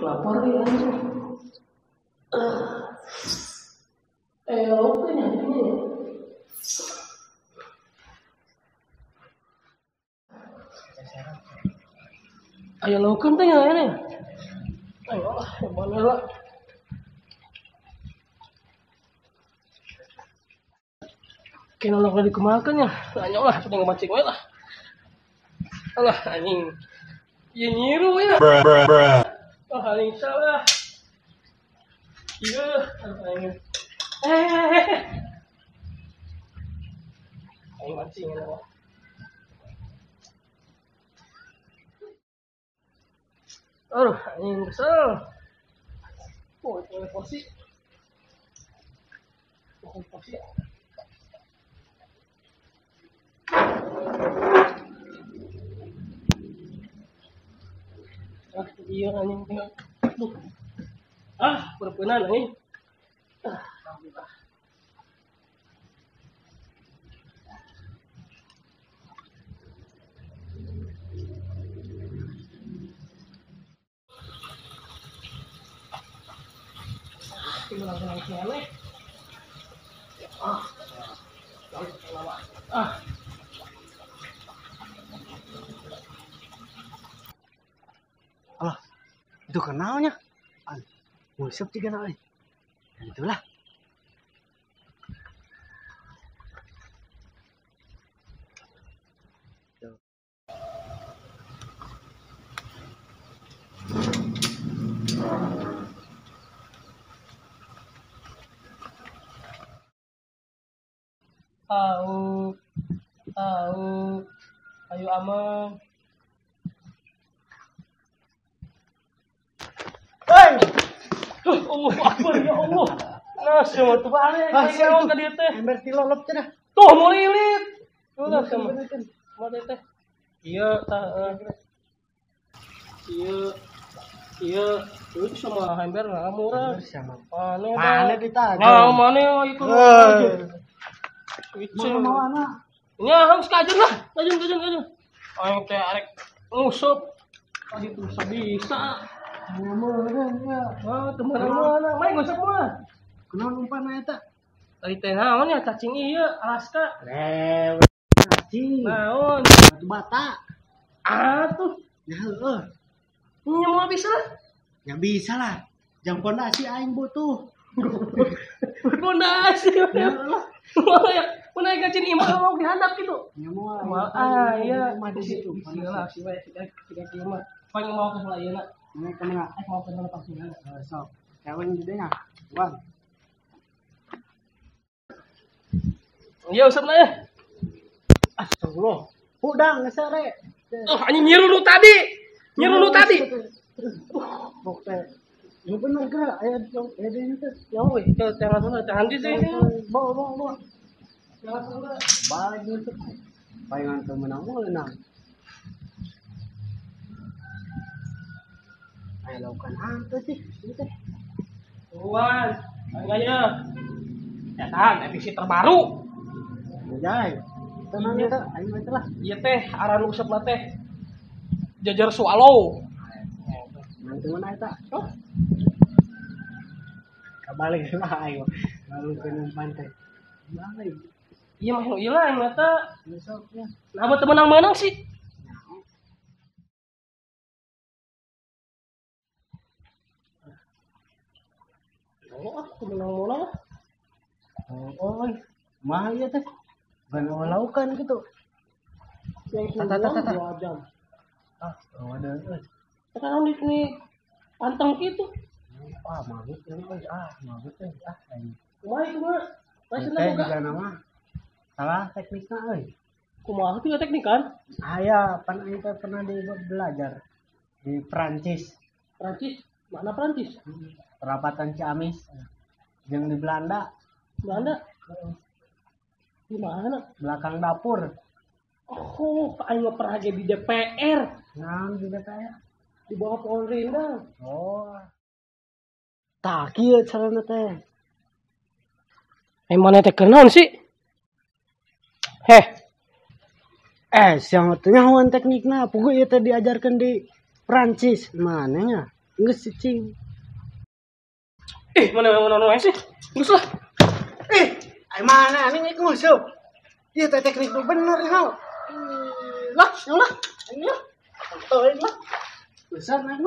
Lapar ya anjing. Oke nya ini. Ayo laukan teh ya ini. Ayo lah, mana lah. Kena lauk dikemakan ya. Ayo lah, sudah ngemancing we lah. Alah anjing. Ya nyiru ya. Oh, anjing salah. Iya, anjing. Ayo mancing ya. Aduh, anjing kesel. Oh, itu porsi. Oh, porsi. Ah, iya anjing tinggal. Ah, perempuan anjing. Ah, alhamdulillah. Ah. Alah, itu kenalnya. Ngusep juga kenal. Itulah. Au, au, ayo amang. Hei, Allah Akbar ya Allah. Nah, semua tuh balik. Ayo ka dieu teh. Ember tilolop cenah. Tuh mau lilit. Udah sama. Mau teh. Iya, tah. Iya. Iya, itu sama ember lah murah. Sama. Mana? Mana ditagih? Nah, mana itu? Mana? Ya, harus kajen lah. Kajen. Aing teh arek ngusup. Tadi tuh bisa. Mana? Teman mana? Main ngusup mah. Kunaon umpan eta? Tadi teh naon ya cacing ieu Alaska. Cacing. Naon? Batu bata. Atuh. Ya heueuh. Nya moal bisa lah. Ya bisa lah. Jang pondasi aing butuh. Pondasi. Ya lah. Ya, mana gacin imah mau dihandap gitu. Ya moal. Ah iya, mah di situ. Lah si wae si si mah. Paling mau ke heula ayeuna. Ini kena mau ke heula pasti. Sok. Kawin gede nya. Wan. Ya usapna ya. Astagfirullah. Udang sare. Oh, anjing nyiru lu tadi. Nyiru lu tadi. Bok teh. Ya bener geura aya aya deui teh. Ya weh, teh langsung teh handi sih. Bawa. Langsung balik nyusup. Palingan teu meunang meunang. Aya laukan hantu sih ieu teh. Wan, kayaknya. Ya kan, edisi terbaru. Jai. Tenang eta, aing mah lah. Ieu teh aran usep teh. Jajar Swallow. Nanti mana eta? Oh. Kabalik lah aing. Lalu ke umpan teh. Balik. Iya mah nu ilang eta. Besoknya. Nah, buat menang-menang sih. Oh, aku menang-menang. Oh, mah ieu teh. Bukan laukan gitu. Tata. 2 jam. Ah, ada euy. Sekarang di sini pantang gitu. Ah, mabuk euy. Ah, mabuk euy. Ah, anjing. Kumaha itu mah? Masih boga nama. Salah teknikna euy. Kumaha tuh teknik kan? Aya, pan aing teh pernah di belajar di Prancis. Prancis? Mana Prancis? Perapatan Ciamis. Jeung di Belanda. Belanda? Di mana? Belakang dapur. Oh, aing mah pernah ge di DPR. Nah, di DPR. Di bawah pohon rindang. Oh. Tah kieu carana teh. Mana teh kenaon sih? Heh. Siang teh nyahoan teknikna, puguh ieu teh diajarkeun di Prancis mana nya? Geus cicing. Eh, mana mana mana sih? Geus lah. Eh, ai mana anjing ik nguseup. Ieu teh teknik nu bener ya. Lah, ya lah. Ini lah. Tahu lah. Besar mah.